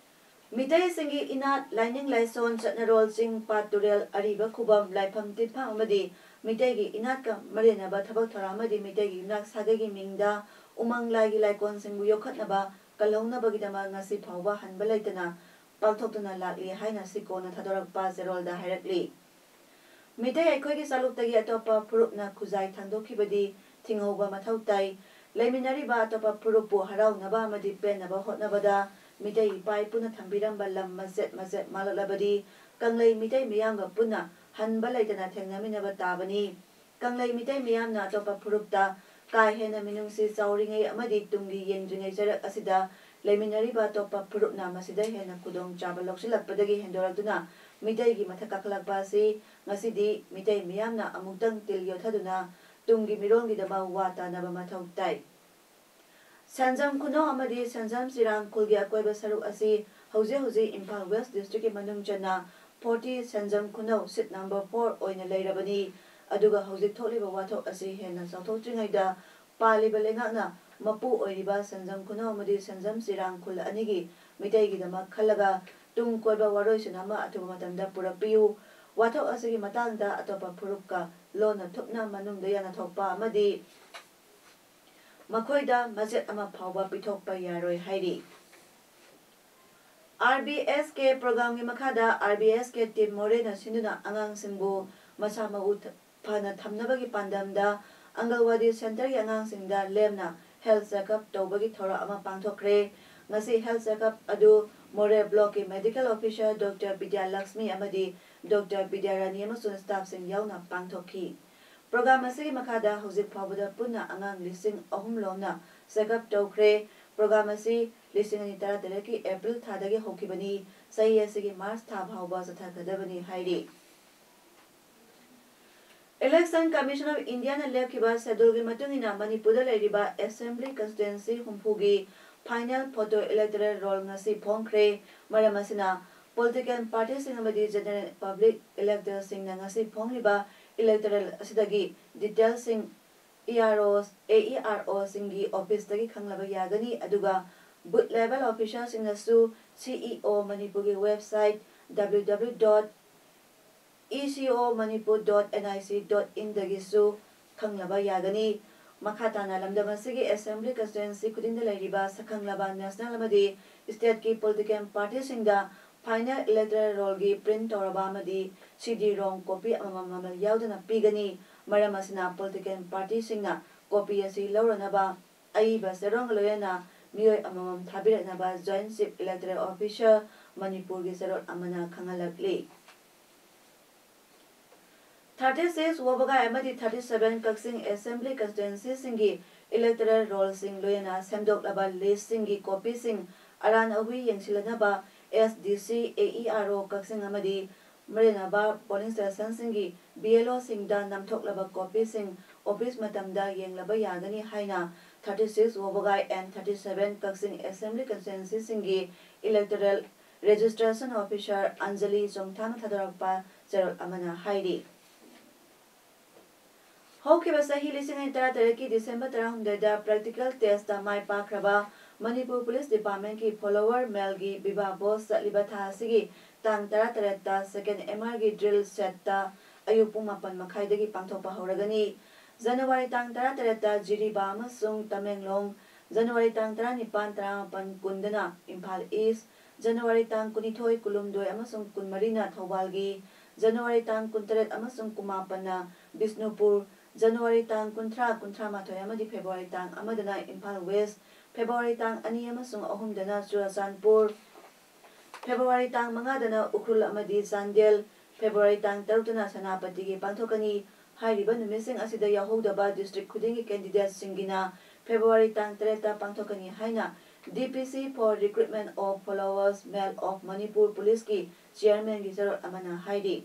ꯃꯤꯇꯩꯁꯤꯡꯒꯤ ꯏꯅꯥꯠ, ꯂꯥꯏꯅꯤꯡ ꯂꯥꯏꯁꯣꯟ, ꯆꯠꯅꯔꯣꯜ, ꯆꯤꯡ, ꯄꯥꯠ, ꯇꯨꯔꯦꯜ, ꯑꯔꯤꯕ ꯈꯨꯕꯝ, ꯂꯥꯏꯐꯝ ꯇꯤꯟꯐꯝ ꯑꯃꯗꯤ ꯃꯤꯇꯩꯒꯤ ꯏꯅꯥꯠꯀ ꯃꯔꯤ ꯂꯩꯅꯕ ꯊꯕꯛ ꯊꯧꯔꯝ ꯑꯃꯗꯤ ꯃꯤꯇꯩꯒꯤ ꯌꯨꯝꯅꯥꯛ ꯁꯥꯒꯩꯒꯤ ꯃꯤꯡꯗ ꯎꯃꯪ ꯂꯥꯏꯒꯤ ꯂꯥꯏꯀꯣꯟꯁꯤꯡꯕꯨ ꯌꯣꯛꯈꯠꯅꯕ ꯀꯜꯍꯧꯅꯕꯒꯤꯗꯃꯛ ꯉꯁꯤ ꯐꯥꯎꯕ ꯍꯟꯕ ꯂꯩꯇꯅ ꯄꯥꯡꯊꯣꯛꯇꯨꯅ ꯂꯥꯛꯂꯤ ꯍꯥꯏꯅ ꯁꯤꯀꯣꯅ ꯊꯥꯗꯣꯔꯛꯄ ꯆꯦꯔꯣꯜꯗ ꯍꯥꯏꯔꯛꯂꯤ꯫ ꯃꯤꯇꯩ ꯑꯩꯈꯣꯏꯒꯤ ꯆꯥꯂꯨꯛꯇꯒꯤ ꯑꯇꯣꯞꯄ ꯐꯨꯔꯨꯞꯅ ꯈꯨꯖꯥꯏ ꯊꯥꯡꯗꯣꯛꯈꯤꯕꯗꯤ ꯊꯤꯡꯍꯧꯕ ꯃꯊꯧ ꯇꯥꯏ꯫ ꯂꯩꯃꯤꯟꯅꯔꯤꯕ ꯑꯇꯣꯞꯄ ꯐꯨꯔꯨꯞꯄꯨ ꯍꯔꯥꯎꯅꯕ ꯑꯃꯗꯤ ꯄꯦꯟꯅꯕ ꯍꯣꯠꯅꯕꯗ ꯃꯤꯇꯩ ꯏꯄꯥ ꯏꯄꯨꯅ ꯊꯝꯕꯤꯔꯝꯕ ꯂꯝ ꯃꯆꯦꯠ ꯃꯆꯦꯠ ꯃꯥꯡꯂꯛꯂꯕꯗꯤ ꯀꯪꯂꯩ ꯃꯤꯇꯩ ꯃꯤꯌꯥꯝꯒ ꯄꯨꯟꯅ ꯍꯟꯕ ꯂꯩꯇꯅ ꯊꯦꯡꯅꯃꯤꯟꯅꯕ ꯇꯥꯕꯅꯤ꯫ ꯀꯪꯂꯩ ꯃꯤꯇꯩ ꯃꯤꯌꯥꯝꯅ ꯑꯇꯣꯞꯄ ꯐꯨꯔꯨꯞꯇ ꯀꯥ ꯍꯦꯟꯅ ꯃꯤꯅꯨꯡꯁꯤ ꯆꯥꯎꯔꯤꯉꯩ ꯑꯃꯗꯤ ꯇꯨꯡꯒꯤ ꯌꯦꯡꯗ꯭ꯔꯤꯉꯩ ꯆꯔꯛ ꯑꯁꯤꯗ ꯂꯩꯃꯤꯟꯅꯔꯤꯕ ꯑꯇꯣꯞꯄ ꯐꯨꯔꯨꯞꯅ ꯃꯁꯤꯗ ꯍꯦꯟꯅ ꯈꯨꯗꯣꯡꯆꯥꯕ ꯂꯧꯁꯤꯜꯂꯛꯄꯗꯒꯤ ꯍꯦꯟꯗꯣꯔꯛꯇꯨꯅ ꯃꯤꯇꯩꯒꯤ ꯃꯊꯛ ꯀꯥꯈꯠꯂꯛꯄ ꯑꯁꯤ ꯉꯁꯤꯗꯤ ꯃꯤꯇꯩ ꯃꯤꯌꯥꯝꯅ ꯑꯃꯨꯛꯇꯪ ꯇꯤꯜ ꯌꯣꯠꯊꯗꯨꯅ ꯇꯨꯡꯒꯤ ꯃꯤꯔꯣꯜꯒꯤꯗꯃꯛ ꯋꯥ ꯇꯥꯅꯕ ꯃꯊꯧ ꯇꯥꯏ꯫ ꯁꯦꯟꯖꯝ ꯈꯨꯅꯧ ꯑꯃꯗꯤ ꯁꯦꯟꯖꯝ ꯆꯤꯔꯥꯡ ꯈꯨꯜꯒꯤ ꯑꯀꯣꯏꯕ ꯁꯔꯨꯛ ꯑꯁꯤ ꯍꯧꯖꯤꯛ ꯍꯧꯖꯤꯛ ꯏꯝꯐꯥꯜ ꯋꯦꯁ ꯗꯤꯁꯇ꯭ꯔꯤꯛꯀꯤ ꯃꯅꯨꯡ ꯆꯟꯅ ꯐꯣꯔꯇꯤ ꯁꯦꯟꯖꯝ ꯈꯨꯅꯧ ꯁꯤꯠ ꯅꯝꯕꯔ ꯐꯣꯔ ꯑꯣꯏꯅ ꯂꯩꯔꯕꯅꯤ꯫ ꯑꯗꯨꯒ ꯍꯧꯖꯤꯛ ꯊꯣꯛꯂꯤꯕ ꯋꯥꯊꯣꯛ ꯑꯁꯤ ꯍꯦꯟꯅ ꯆꯥꯎꯊꯣꯛꯇ꯭ꯔꯤꯉꯩꯗ ꯄꯥꯜꯂꯤꯕ ꯂꯩꯉꯥꯛꯅ ꯃꯄꯨ ꯑꯣꯏꯔꯤꯕ ꯁꯦꯟꯖꯝ ꯈꯨꯅꯧ ꯑꯃꯗꯤ ꯁꯦꯟꯖꯝ ꯆꯤꯔꯥꯡ ꯈꯨꯜ ꯑꯅꯤꯒꯤ ꯃꯤꯇꯩꯒꯤꯗꯃꯛ ꯈꯜꯂꯒ ꯇꯨꯡ ꯀꯣꯏꯕ ꯋꯥꯔꯣꯏꯁꯤꯟ ꯑꯃ ꯑꯊꯨꯕ ꯃꯇꯝꯗ ꯄꯨꯔꯛꯄꯤꯌꯨ꯫ ꯋꯥꯊꯣꯛ ꯑꯁꯤꯒꯤ ꯃꯇꯥꯡꯗ ꯑꯇꯣꯞꯄ ꯐꯨꯔꯨꯞꯀ ꯂꯣꯟꯅ ꯊꯨꯞꯅ ꯃꯅꯨꯡꯗ ꯌꯥꯅꯊꯣꯛꯄ ꯑꯃꯗꯤ ꯃꯈꯣꯏꯗ ꯃꯆꯦꯠ ꯑꯃ ꯐꯥꯎꯕ ꯄꯤꯊꯣꯛꯄ ꯌꯥꯔꯣꯏ ꯍꯥꯏꯔꯤ꯫ ꯑꯥꯔ ꯕꯤ ꯑꯦꯁ ꯀꯦ ꯄ꯭ꯔꯣꯒ꯭ꯔꯥꯝꯒꯤ ꯃꯈꯥꯗ ꯑꯥꯔ ꯕꯤ ꯑꯦꯁ ꯀꯦ ꯇꯤꯝ ꯃꯣꯔꯦꯅ ꯁꯤꯟꯗꯨꯅ ꯑꯉꯥꯡꯁꯤꯡꯕꯨ ꯃꯁꯥ ꯃꯎ ꯊ-, ꯐꯅ ꯊꯝꯅꯕꯒꯤ ꯄꯥꯟꯗꯝꯗ ꯑꯪꯒꯜꯋꯥꯗꯤ ꯁꯦꯟꯇꯔꯒꯤ ꯑꯉꯥꯡꯁꯤꯡꯗ ꯂꯦꯝꯅ ꯍꯦꯜꯊ ꯆꯦꯛꯑꯞ ꯇꯧꯕꯒꯤ ꯊꯧꯔꯝ ꯑꯃ ꯄꯥꯡꯊꯣꯛꯈ꯭ꯔꯦ꯫ ꯉꯁꯤ ꯍꯦꯜꯊ ꯆꯦꯛꯑꯞ ꯑꯗꯨ ꯃꯣꯔꯦ ꯕ꯭ꯂꯣꯛꯀꯤ ꯃꯦꯗꯤꯀꯦꯜ ꯑꯣꯐꯤꯁꯥꯔ ꯗꯣꯛꯇꯔ ꯕꯤꯗ꯭ꯌꯥꯂꯛꯁꯃꯤ ꯑꯃꯗꯤ ꯗꯣꯛꯇꯔ ꯕꯤꯗ꯭ꯌꯥꯔꯥꯅꯤ ꯑꯃꯁꯨꯡ ꯁ꯭ꯇꯥꯐꯁꯤꯡ ꯌꯥꯎꯅ ꯄꯥꯡꯊꯣꯛꯈꯤ꯫ ꯄ꯭ꯔꯣꯒ꯭ꯔꯥꯝ ꯑꯁꯤꯒꯤ ꯃꯈꯥꯗ ꯍꯧꯖꯤꯛ ꯐꯥꯎꯕꯗ ꯄꯨꯟꯅ ꯑꯉꯥꯡ ꯂꯤꯁꯤꯡ ꯑꯍꯨꯝ ꯂꯣꯝꯅ ꯆꯦꯛꯑꯞ ꯇꯧꯈ꯭ꯔꯦ꯫ ꯄ꯭ꯔꯣꯒ꯭ꯔꯥꯝ ꯑꯁꯤ ꯂꯤꯁꯤꯡ ꯑꯅꯤ ꯇꯔꯥꯇꯔꯦꯠꯀꯤ ꯑꯦꯄ꯭ꯔꯤꯜ ꯊꯥꯗꯒꯤ ꯍꯧꯈꯤꯕꯅꯤ, ꯆꯍꯤ ꯑꯁꯤꯒꯤ ꯃꯥꯔꯆ ꯊꯥ ꯐꯥꯎꯕ ꯆꯠꯊꯒꯗꯕꯅꯤ ꯍꯥꯏꯔꯤ꯫ Election Commission of Indiaꯅ ꯂꯦꯞꯈꯤꯕ ꯁꯦꯗꯨꯜꯒꯤ ꯃꯇꯨꯡ ꯏꯟꯅ ꯃꯅꯤꯄꯨꯔꯗ ꯂꯩꯔꯤꯕ assembly constituency ꯍꯨꯝꯐꯨꯒꯤ final photo electoral roll ꯉꯁꯤ ꯐꯣꯡꯈ꯭ꯔꯦ꯫ ꯃꯔꯝ ꯑꯁꯤꯅ Political partyꯁꯤꯡ ꯑꯃꯗꯤ general public electorꯁꯤꯡꯅ ꯉꯁꯤ ꯐꯣꯡꯂꯤꯕ electoral ꯑꯁꯤꯗꯒꯤ detailꯁꯤꯡ EROs, AEROꯁꯤꯡꯒꯤ officeꯇꯒꯤ ꯈꯪꯂꯕ ꯌꯥꯒꯅꯤ꯫ ꯑꯗꯨꯒ booth level officerꯁꯤꯡꯅꯁꯨ CEO ꯃꯅꯤꯄꯨꯔꯒꯤ website W W W dot E C O Manipur dot N I C dot inꯗꯒꯤꯁꯨ ꯈꯪꯂꯕ ꯌꯥꯒꯅꯤ꯫ ꯃꯈꯥ ꯇꯥꯅ ꯂꯝꯗꯝ ꯑꯁꯤꯒꯤ assembly constituency ꯈꯨꯗꯤꯡꯗ ꯂꯩꯔꯤꯕ ꯁꯛꯈꯪꯂꯕ national ꯑꯃꯗꯤ stateꯀꯤ political partyꯁꯤꯡꯗ final electoral rollꯒꯤ print ꯇꯧꯔꯕ ꯑꯃꯗꯤ CD-ROM copy ꯑꯃꯃꯝ ꯃꯃꯜ ꯌꯥꯎꯗꯅ ꯄꯤꯒꯅꯤ꯫ ꯃꯔꯝ ꯑꯁꯤꯅ political partyꯁꯤꯡꯅ copy ꯑꯁꯤ ꯂꯧꯔꯅꯕ ꯑꯏꯕ ꯆꯦꯔꯣꯜꯒ ꯂꯣꯏꯅꯅ ꯃꯤꯑꯣꯏ ꯑꯃꯃꯝ ꯊꯥꯕꯤꯔꯛꯅꯕ Joint Chief Electoral Officer ꯃꯅꯤꯄꯨꯔꯒꯤ ꯆꯦꯔꯣꯜ ꯑꯃꯅ ꯈꯪꯍꯜꯂꯛꯂꯤ꯫ Thirty six ꯋꯥꯕꯒꯥꯏ ꯑꯃꯗꯤ thirty seven ꯀꯛꯆꯤꯡ assembly constituencyꯁꯤꯡꯒꯤ electoral rollꯁꯤꯡ ꯂꯣꯏꯅꯅ ꯁꯦꯝꯗꯣꯛꯂꯕ listꯁꯤꯡꯒꯤ copyꯁꯤꯡ ꯑꯔꯥꯟ ꯑꯍꯨꯏ ꯌꯦꯡꯁꯤꯜꯂꯅꯕ SDC, AERO ꯀꯛꯆꯤꯡ ꯑꯃꯗꯤ ꯃꯔꯦꯅꯕ polling stationꯁꯤꯡꯒꯤ BLOꯁꯤꯡꯗ ꯅꯝꯊꯣꯛꯂꯕ copyꯁꯤꯡ office ꯃꯇꯝꯗ ꯌꯦꯡꯂꯕ ꯌꯥꯒꯅꯤ ꯍꯥꯏꯅ thirty six ꯋꯥꯕꯒꯥꯏ and thirty seven Kakching assembly constituencyꯁꯤꯡꯒꯤ electoral registration officer Anjali ꯆꯣꯡꯊꯥꯝꯅ ꯊꯥꯗꯣꯔꯛꯄ ꯆꯦꯔꯣꯜ ꯑꯃꯅ ꯍꯥꯏꯔꯤ꯫ ꯍꯧꯈꯤꯕ ꯆꯍꯤ ꯂꯤꯁꯤꯡ ꯑꯅꯤ ꯇꯔꯥꯇꯔꯦꯠꯀꯤ December ꯇꯔꯥꯍꯨꯝꯗꯣꯏꯗ practical testꯇ ꯃꯥꯏ ꯄꯥꯛꯈ꯭ꯔꯕ ꯃꯅꯤꯄꯨꯔ Police Departmentꯀꯤ follower maleꯒꯤ ꯕꯤꯕꯥ ꯕꯣꯁ ꯆꯠꯂꯤꯕ ꯊꯥ ꯑꯁꯤꯒꯤ ꯇꯥꯡ ꯇꯔꯥꯇꯔꯦꯠꯇ second MRꯒꯤ drill setꯇ ꯑꯌꯨꯛ ꯄꯨꯡ ꯃꯥꯄꯟ ꯃꯈꯥꯏꯗꯒꯤ ꯄꯥꯡꯊꯣꯛꯄ ꯍꯧꯔꯒꯅꯤ꯫ January ꯇꯥꯡ ꯇꯔꯥꯇꯔꯦꯠꯇ ꯖꯤꯔꯤꯕꯥꯝ ꯑꯃꯁꯨꯡ ꯇꯃꯦꯡꯂꯣꯡ, January ꯇꯥꯡ ꯇꯔꯥꯅꯤꯄꯥꯟ, ꯇꯔꯥꯃꯥꯄꯟ, ꯀꯨꯟꯗꯅ ꯏꯝꯐꯥꯜ East, January ꯇꯥꯡ ꯀꯨꯟꯅꯤꯊꯣꯏ, ꯀꯨꯟꯍꯨꯝꯗꯣꯏ ꯑꯃꯁꯨꯡ ꯀꯨꯟꯃꯔꯤꯅ ꯊꯧꯕꯥꯜꯒꯤ, January ꯇꯥꯡ ꯀꯨꯟꯇꯔꯦꯠ ꯑꯃꯁꯨꯡ ꯀꯨꯟꯃꯥꯄꯟꯅ ꯕꯤꯁꯅꯨꯄꯨꯔ, January ꯇꯥꯡ ꯀꯨꯟꯊ꯭ꯔꯥ, ꯀꯨꯟꯊ꯭ꯔꯥꯃꯥꯊꯣꯏ ꯑꯃꯗꯤ February ꯇꯥꯡ ꯑꯃꯗꯅ ꯏꯝꯐꯥꯜ West, February ꯇꯥꯡ ꯑꯅꯤ ꯑꯃꯁꯨꯡ ꯑꯍꯨꯝꯗꯅ ꯆꯨꯔꯆꯥꯟꯄꯨꯔ, February ꯇꯥꯡ ꯃꯉꯥꯗꯅ ꯎꯈ꯭ꯔꯨꯜ ꯑꯃꯗꯤ ꯆꯥꯟꯗꯦꯜ, February ꯇꯥꯡ ꯇꯔꯨꯛꯇꯅ ꯁꯦꯅꯥꯄꯇꯤꯒꯤ ꯄꯥꯡꯊꯣꯛꯀꯅꯤ꯫ ꯍꯥꯏꯔꯤꯕ ꯅꯨꯃꯤꯠꯁꯤꯡ ꯑꯁꯤꯗ ꯌꯥꯎꯍꯧꯗꯕ district ꯈꯨꯗꯤꯡꯒꯤ candidateꯁꯤꯡꯒꯤꯅ February ꯇꯥꯡ ꯇꯔꯦꯠꯇ ꯄꯥꯡꯊꯣꯛꯀꯅꯤ ꯍꯥꯏꯅ DPC for Recruitment of Followers Male of Manipur Policeꯀꯤ chairmanꯒꯤ ꯆꯦꯔꯣꯜ ꯑꯃꯅ ꯍꯥꯏꯔꯤ꯫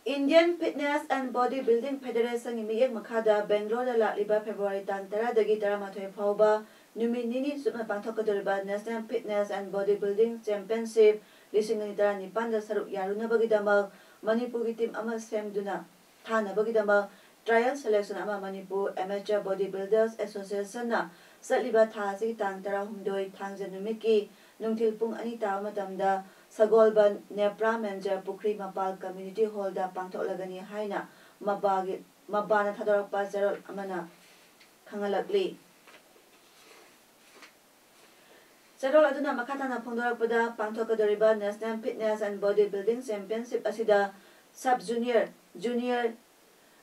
Indian Fitness and Body Building Federationꯒꯤ ꯃꯤꯠꯌꯦꯡ ꯃꯈꯥꯗ ꯕꯦꯡꯒ꯭ꯂꯣꯔꯗ ꯂꯥꯛꯂꯤꯕ February ꯇꯥꯡ ꯇꯔꯥꯗꯒꯤ ꯇꯔꯥꯃꯥꯊꯣꯏ ꯐꯥꯎꯕ ꯅꯨꯃꯤꯠ ꯅꯤꯅꯤ ꯆꯨꯞꯅ ꯄꯥꯡꯊꯣꯛꯀꯗꯧꯔꯤꯕ National Fitness and Body Building Championship ꯂꯤꯁꯤꯡ ꯑꯅꯤ ꯇꯔꯥꯅꯤꯄꯥꯟꯗ ꯁꯔꯨꯛ ꯌꯥꯔꯨꯅꯕꯒꯤꯗꯃꯛ ꯃꯅꯤꯄꯨꯔꯒꯤ team ꯑꯃ ꯁꯦꯝꯗꯨꯅ ꯊꯥꯅꯕꯒꯤꯗꯃꯛ trial selection ꯑꯃ Manipur Amateur Body Builders Associationꯅ ꯆꯠꯂꯤꯕ ꯊꯥ ꯑꯁꯤꯒꯤ ꯇꯥꯡ ꯇꯔꯥꯍꯨꯝꯗꯣꯏ ꯊꯥꯡꯖ ꯅꯨꯃꯤꯠꯀꯤ ꯅꯨꯡꯊꯤꯜ ꯄꯨꯡ ꯑꯅꯤ ꯇꯥꯕ ꯃꯇꯝꯗ ꯁꯒꯣꯜꯕꯟ ꯅꯦꯄ꯭ꯔꯥ ꯃꯦꯟꯖꯔ ꯄꯨꯈ꯭ꯔꯤ ꯃꯄꯥꯜ community hallꯗ ꯄꯥꯡꯊꯣꯛꯂꯒꯅꯤ ꯍꯥꯏꯅ ꯃꯕꯥꯒꯤ, ꯃꯕꯥꯅ ꯊꯥꯗꯣꯔꯛꯄ ꯆꯦꯔꯣꯜ ꯑꯃꯅ ꯈꯪꯍꯜꯂꯛꯂꯤ꯫ ꯆꯦꯔꯣꯜ ꯑꯗꯨꯅ ꯃꯈꯥ ꯇꯥꯅ ꯐꯣꯡꯗꯣꯔꯛꯄꯗ, ꯄꯥꯡꯊꯣꯛꯀꯗꯧꯔꯤꯕ National Fitness and Body Building Championship ꯑꯁꯤꯗ sub junior, junior,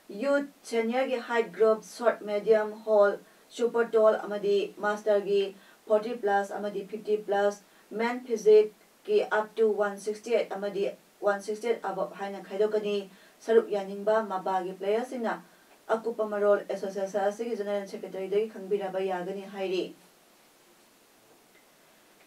youth, seniorꯒꯤ height group, short, medium, hall, super tall ꯑꯃꯗꯤ masterꯒꯤ forty plus ꯑꯃꯗꯤ fifty plus, men physiqueꯀꯤ up to one sixty eight ꯑꯃꯗꯤ one sixty eight above ꯍꯥꯏꯅ ꯈꯥꯏꯗꯣꯛꯀꯅꯤ꯫ ꯁꯔꯨꯛ ꯌꯥꯅꯤꯡꯕ ꯃꯕꯥꯒꯤ playerꯁꯤꯡꯅ ꯑꯀꯨꯞꯄ ꯃꯔꯣꯜ association ꯑꯁꯤꯒꯤ general secretaryꯗꯒꯤ ꯈꯪꯕꯤꯔꯕ ꯌꯥꯒꯅꯤ ꯍꯥꯏꯔꯤ꯫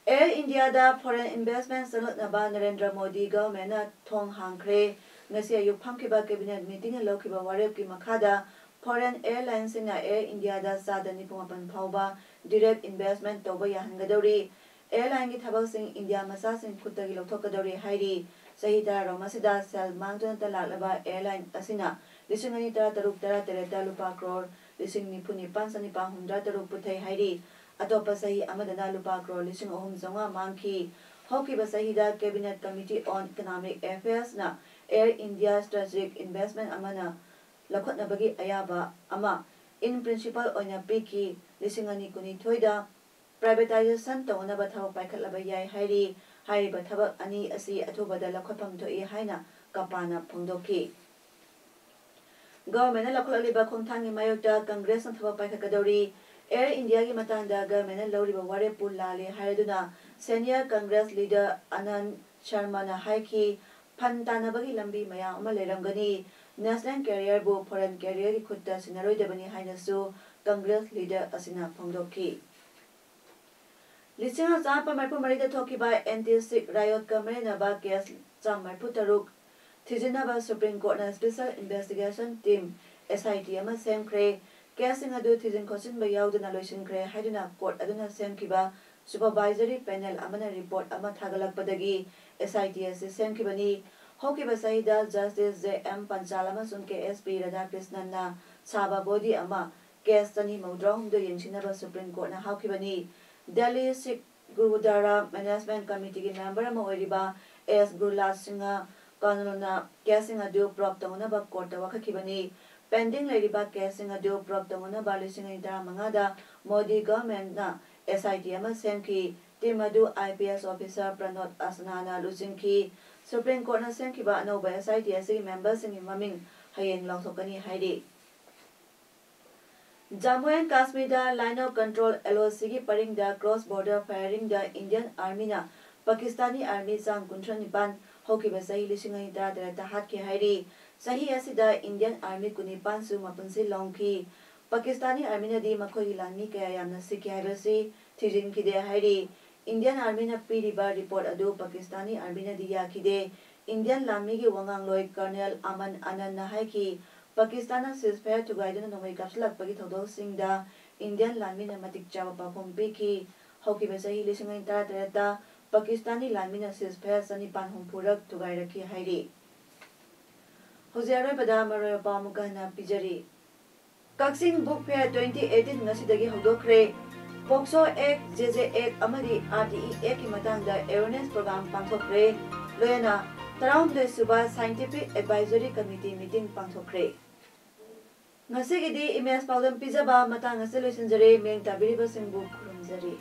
Air Indiaꯗ foreign investment ꯆꯪꯂꯛꯅꯕ Narendra Modi governmentꯅ ꯊꯣꯡ ꯍꯥꯡꯈ꯭ꯔꯦ꯫ ꯉꯁꯤ ꯑꯌꯨꯛ ꯐꯝꯈꯤꯕ cabinet meetingꯅ ꯂꯧꯈꯤꯕ ꯋꯥꯔꯦꯞꯀꯤ ꯃꯈꯥꯗ foreign airlineꯁꯤꯡꯅ Air Indiaꯗ ꯆꯥꯗ ꯅꯤꯐꯨ ꯃꯥꯄꯟ ꯐꯥꯎꯕ direct investment ꯇꯧꯕ ꯌꯥꯍꯟꯒꯗꯧꯔꯤ꯫ Airlineꯒꯤ ꯊꯕꯛꯁꯤꯡ ꯏꯟꯗꯤꯌꯥ ꯃꯆꯥꯁꯤꯡ ꯈꯨꯠꯇꯒꯤ ꯂꯧꯊꯣꯛꯀꯗꯧꯔꯤ ꯍꯥꯏꯔꯤ꯫ ꯆꯍꯤ ꯇꯔꯥꯔꯣꯝ ꯑꯁꯤꯗ ꯁꯦꯜ ꯃꯥꯡꯗꯨꯅꯇ ꯂꯥꯛꯂꯕ airline ꯑꯁꯤꯅ ꯂꯤꯁꯤꯡ ꯑꯅꯤ ꯇꯔꯥ ꯇꯔꯨꯛ ꯇꯔꯥ ꯇꯔꯦꯠꯇ ꯂꯨꯄꯥ ꯀ꯭ꯔꯣꯔ ꯂꯤꯁꯤꯡ ꯅꯤꯐꯨ ꯅꯤꯄꯥꯟ ꯆꯅꯤꯄꯥꯟ ꯍꯨꯝꯗ꯭ꯔꯥ ꯇꯔꯨꯛ ꯄꯨꯊꯩ ꯍꯥꯏꯔꯤ꯫ ꯑꯇꯣꯞꯄ ꯆꯍꯤ ꯑꯃꯗꯅ ꯂꯨꯄꯥ ꯀ꯭ꯔꯣꯔ ꯂꯤꯁꯤꯡ ꯑꯍꯨꯝ ꯆꯥꯝꯃꯉꯥ ꯃꯥꯡꯈꯤ꯫ ꯍꯧꯈꯤꯕ ꯆꯍꯤꯗ Cabinet Committee on Economic Affairsꯅ Air India strategic investment ꯑꯃꯅ ꯂꯧꯈꯠꯅꯕꯒꯤ ꯑꯌꯥꯕ ꯑꯃ in principle ꯑꯣꯏꯅ ꯄꯤꯈꯤ꯫ ꯂꯤꯁꯤꯡ ꯑꯅꯤ ꯀꯨꯟꯅꯤꯊꯣꯏꯗ privatization ꯇꯧꯅꯅꯕ ꯊꯕꯛ ꯄꯥꯏꯈꯠꯂꯕ ꯌꯥꯏ ꯍꯥꯏꯔꯤ꯫ ꯍꯥꯏꯔꯤꯕ ꯊꯕꯛ ꯑꯅꯤ ꯑꯁꯤ ꯑꯊꯨꯕꯗ ꯂꯧꯈꯠꯐꯝ ꯊꯣꯛꯏ ꯍꯥꯏꯅ ꯀꯄꯥꯅ ꯐꯣꯡꯗꯣꯛꯈꯤ꯫ Governmentꯅ ꯂꯧꯈꯠꯂꯛꯂꯤꯕ ꯈꯣꯡꯊꯥꯡꯒꯤ ꯃꯥꯌꯣꯛꯇ Congressꯅ ꯊꯕꯛ ꯄꯥꯏꯈꯠꯀꯗꯧꯔꯤ꯫ Air Indiaꯒꯤ ꯃꯇꯥꯡꯗ governmentꯅ ꯂꯧꯔꯤꯕ ꯋꯥꯔꯦꯞꯄꯨ ꯂꯥꯜꯂꯤ ꯍꯥꯏꯔꯗꯨꯅ senior Congress leader ꯑꯅꯟ ꯁꯔꯃꯅ ꯍꯥꯏꯈꯤ, fund ꯇꯥꯟꯅꯕꯒꯤ ꯂꯝꯕꯤ ꯃꯌꯥꯝ ꯑꯃ ꯂꯩꯔꯝꯒꯅꯤ꯫ National carrierꯕꯨ foreign carrierꯒꯤ ꯈꯨꯠꯇ ꯁꯤꯟꯅꯔꯣꯏꯗꯕꯅꯤ ꯍꯥꯏꯅꯁꯨ Congress leader ꯑꯁꯤꯅ ꯐꯣꯡꯗꯣꯛꯈꯤ꯫ ꯂꯤꯁꯤꯡ ꯑꯃ ꯆꯥꯃꯥꯄꯟ ꯃꯔꯤꯐꯨ ꯃꯔꯤꯗ ꯊꯣꯛꯈꯤꯕ anti Sikh riotꯀ ꯃꯔꯤ ꯂꯩꯅꯕ case ꯆꯥꯝꯃ ꯃꯔꯤꯐꯨ ꯇꯔꯨꯛ ꯊꯤꯖꯤꯟꯅꯕ Supreme Courtꯅ special investigation team, S I T, ꯑꯃ ꯁꯦꯝꯈ꯭ꯔꯦ꯫ ꯀꯦꯁꯁꯤꯡ ꯑꯗꯨ ꯊꯤꯖꯤꯟ ꯈꯣꯠꯆꯤꯟꯕ ꯌꯥꯎꯗꯅ ꯂꯣꯏꯁꯤꯟꯈ꯭ꯔꯦ ꯍꯥꯏꯗꯨꯅ ꯀꯣꯔꯠ ꯑꯗꯨꯅ ꯁꯦꯝꯈꯤꯕ ꯁꯨꯄꯔꯚꯥꯏꯖꯔꯤ ꯄꯦꯅꯦꯜ ꯑꯃꯅ ꯔꯤꯄꯣꯔꯠ ꯑꯃ ꯊꯥꯒꯠꯂꯛꯄꯗꯒꯤ ꯑꯦꯁ ꯑꯥꯏ ꯇꯤ ꯑꯁꯤ ꯁꯦꯝꯈꯤꯕꯅꯤ꯫ ꯍꯧꯈꯤꯕ ꯆꯍꯤꯗ ꯖꯁꯇꯤꯁ ꯖꯦ ꯑꯦꯝ ꯄꯟꯆꯥꯜ ꯑꯃꯁꯨꯡ ꯀꯦ ꯑꯦꯁ ꯄꯤ ꯔꯥꯙꯥꯀ꯭ꯔꯤꯁꯅꯟꯅ ꯁꯥꯕ ꯕꯣꯗꯤ ꯑꯃ ꯀꯦꯁ ꯆꯅꯤ ꯃꯧꯗ꯭ꯔꯥꯍꯨꯝꯗꯣꯏ ꯌꯦꯡꯁꯤꯟꯅꯕ ꯁꯨꯄ꯭ꯔꯤꯝ ꯀꯣꯔꯠꯅ ꯍꯥꯞꯈꯤꯕꯅꯤ꯫ ꯗꯦꯜꯂꯤ ꯁꯤꯈ ꯒꯨꯔꯨꯗ꯭ꯋꯥꯔꯥ ꯃꯦꯅꯦꯖꯃꯦꯟꯠ ꯀꯃꯤꯇꯤꯒꯤ ꯃꯦꯝꯕꯔ ꯑꯃ ꯑꯣꯏꯔꯤꯕ ꯑꯦꯁ ꯒꯨꯔꯂꯥꯜ ꯁꯤꯡꯍ ꯀꯥꯅꯨꯅ ꯀꯦꯁꯁꯤꯡ ꯑꯗꯨ ꯄ꯭ꯔꯣꯕ ꯇꯧꯅꯅꯕ ꯀꯣꯔꯠꯇ ꯋꯥꯀꯠꯈꯤꯕꯅꯤ꯫ ꯄꯦꯟꯗꯤꯡ ꯂꯩꯔꯤꯕ ꯀꯦꯁꯁꯤꯡ ꯑꯗꯨ ꯄ꯭ꯔꯣꯕ ꯇꯧꯅꯅꯕ ꯂꯤꯁꯤꯡ ꯑꯅꯤ ꯇꯔꯥꯃꯉꯥꯗ ꯃꯣꯗꯤ ꯒꯚꯔꯟꯃꯦꯟꯠꯅ ꯑꯦꯁ ꯑꯥꯏ ꯇꯤ ꯑꯃ ꯁꯦꯝꯈꯤ꯫ ꯇꯤꯝ ꯑꯗꯨ I P S officer ꯄ꯭ꯔꯅꯣꯗ ꯑꯁꯅꯥꯅ ꯂꯨꯆꯤꯡꯈꯤ꯫ Supreme ꯀꯣꯔꯠꯅ ꯁꯦꯝꯈꯤꯕ ꯑꯅꯧꯕ ꯑꯦꯁ ꯑꯥꯏ ꯇꯤ ꯑꯁꯤꯒꯤ ꯃꯦꯝꯕꯔꯁꯤꯡꯒꯤ ꯃꯃꯤꯡ ꯍꯌꯦꯡ ꯂꯥꯎꯊꯣꯛꯀꯅꯤ ꯍꯥꯏꯔꯤ꯫ ꯖꯝꯃꯨ ꯑꯦꯟ ꯀꯥꯁꯃꯤꯔꯗ Line of Control, L O C, ꯒꯤ ꯄꯔꯤꯡꯗ ꯀ꯭ꯔꯣꯁ ꯕꯣꯔꯗꯔ ꯐꯥꯌꯔꯤꯡꯗ ꯏꯟꯗꯤꯌꯟ ꯑꯥꯔꯃꯤꯅ ꯄꯥꯀꯤꯁꯇꯥꯅꯤ ꯑꯥꯔꯃꯤ ꯆꯥꯝ ꯀꯨꯟꯊ꯭ꯔꯥ ꯅꯤꯄꯥꯟ ꯍꯧꯈꯤꯕ ꯆꯍꯤ ꯂꯤꯁꯤꯡ ꯑꯅꯤ ꯇꯔꯥꯇꯔꯦꯠꯇ ꯍꯥꯠꯈꯤ ꯍꯥꯏꯔꯤ꯫ ꯆꯍꯤ ꯑꯁꯤꯗ ꯏꯟꯗꯤꯌꯟ ꯑꯥꯔꯃꯤ ꯀꯨꯟꯅꯤꯄꯥꯟꯁꯨ ꯃꯄꯨꯟꯁꯤ ꯂꯣꯡꯈꯤ꯫ ꯄꯥꯀꯤꯁꯇꯥꯅꯤ ꯑꯥꯔꯃꯤꯅꯗꯤ ꯃꯈꯣꯏꯒꯤ ꯂꯥꯟꯃꯤ ꯀꯌꯥ ꯌꯥꯝꯅ ꯁꯤꯈꯤ ꯍꯥꯏꯕꯁꯤ ꯊꯤꯖꯤꯟꯈꯤꯗꯦ ꯍꯥꯏꯔꯤ꯫ ꯏꯟꯗꯤꯌꯟ ꯑꯥꯔꯃꯤꯅ ꯄꯤꯔꯤꯕ ꯔꯤꯄꯣꯔꯠ ꯑꯗꯨ ꯄꯥꯀꯤꯁꯇꯥꯅꯤ ꯑꯥꯔꯃꯤꯅꯗꯤ ꯌꯥꯈꯤꯗꯦ꯫ ꯏꯟꯗꯤꯌꯟ ꯂꯥꯟꯃꯤꯒꯤ ꯋꯥꯉꯥꯡꯂꯣꯏ ꯀꯔꯅꯦꯜ ꯑꯃꯟ ꯑꯅꯟꯅ ꯍꯥꯏꯈꯤ, ꯄꯥꯀꯤꯁꯇꯥꯟꯅ ceasefire ꯊꯨꯒꯥꯏꯗꯨꯅ ꯅꯣꯡꯃꯩ ꯀꯥꯞꯁꯤꯜꯂꯛꯄꯒꯤ ꯊꯧꯗꯣꯛꯁꯤꯡꯗ ꯏꯟꯗꯤꯌꯟ ꯂꯥꯟꯃꯤꯅ ꯃꯇꯤꯛ ꯆꯥꯕ ꯄꯥꯎꯈꯨꯝ ꯄꯤꯈꯤ꯫ ꯍꯧꯈꯤꯕ ꯆꯍꯤ ꯂꯤꯁꯤꯡ ꯑꯅꯤ ꯇꯔꯥꯇꯔꯦꯠꯇ ꯄꯥꯀꯤꯁꯇꯥꯅꯤ ꯂꯥꯟꯃꯤꯅ ceasefire ꯆꯅꯤꯄꯥꯟ ꯍꯨꯝꯐꯨꯔꯛ ꯊꯨꯒꯥꯏꯔꯛꯈꯤ ꯍꯥꯏꯔꯤ꯫ ꯍꯧꯖꯤꯛ ꯑꯔꯣꯏꯕꯗ ꯃꯔꯨꯑꯣꯏꯕ ꯄꯥꯎ ꯑꯃꯨꯛꯀ ꯍꯟꯅ ꯄꯤꯖꯔꯤ꯫ ꯀꯛꯆꯤꯡ Book Fair twenty eighteen ꯉꯁꯤꯗꯒꯤ ꯍꯧꯗꯣꯛꯈ꯭ꯔꯦ꯫ POCSO Act, JJ Act ꯑꯃꯗꯤ RTE Act ꯀꯤ ꯃꯇꯥꯡꯗ awareness program ꯄꯥꯡꯊꯣꯛꯈ꯭ꯔꯦ꯫ ꯂꯣꯏꯅꯅ ꯇꯔꯥꯍꯨꯝꯗꯣꯏ ꯁꯨꯕ Scientific Advisory Committee meeting ꯄꯥꯡꯊꯣꯛꯈ꯭ꯔꯦ꯫ ꯉꯁꯤꯒꯤꯗꯤ ꯏꯃꯦꯖ ꯄꯥꯎꯗꯝ ꯄꯤꯖꯕ ꯃꯇꯥꯡ ꯑꯁꯤꯗ ꯂꯣꯏꯁꯤꯟꯖꯔꯦ꯫ ꯃꯤꯠꯌꯦꯡ ꯇꯥꯕꯤꯔꯤꯕꯁꯤꯡꯕꯨ ꯈꯨꯔꯨꯝꯖꯔꯤ꯫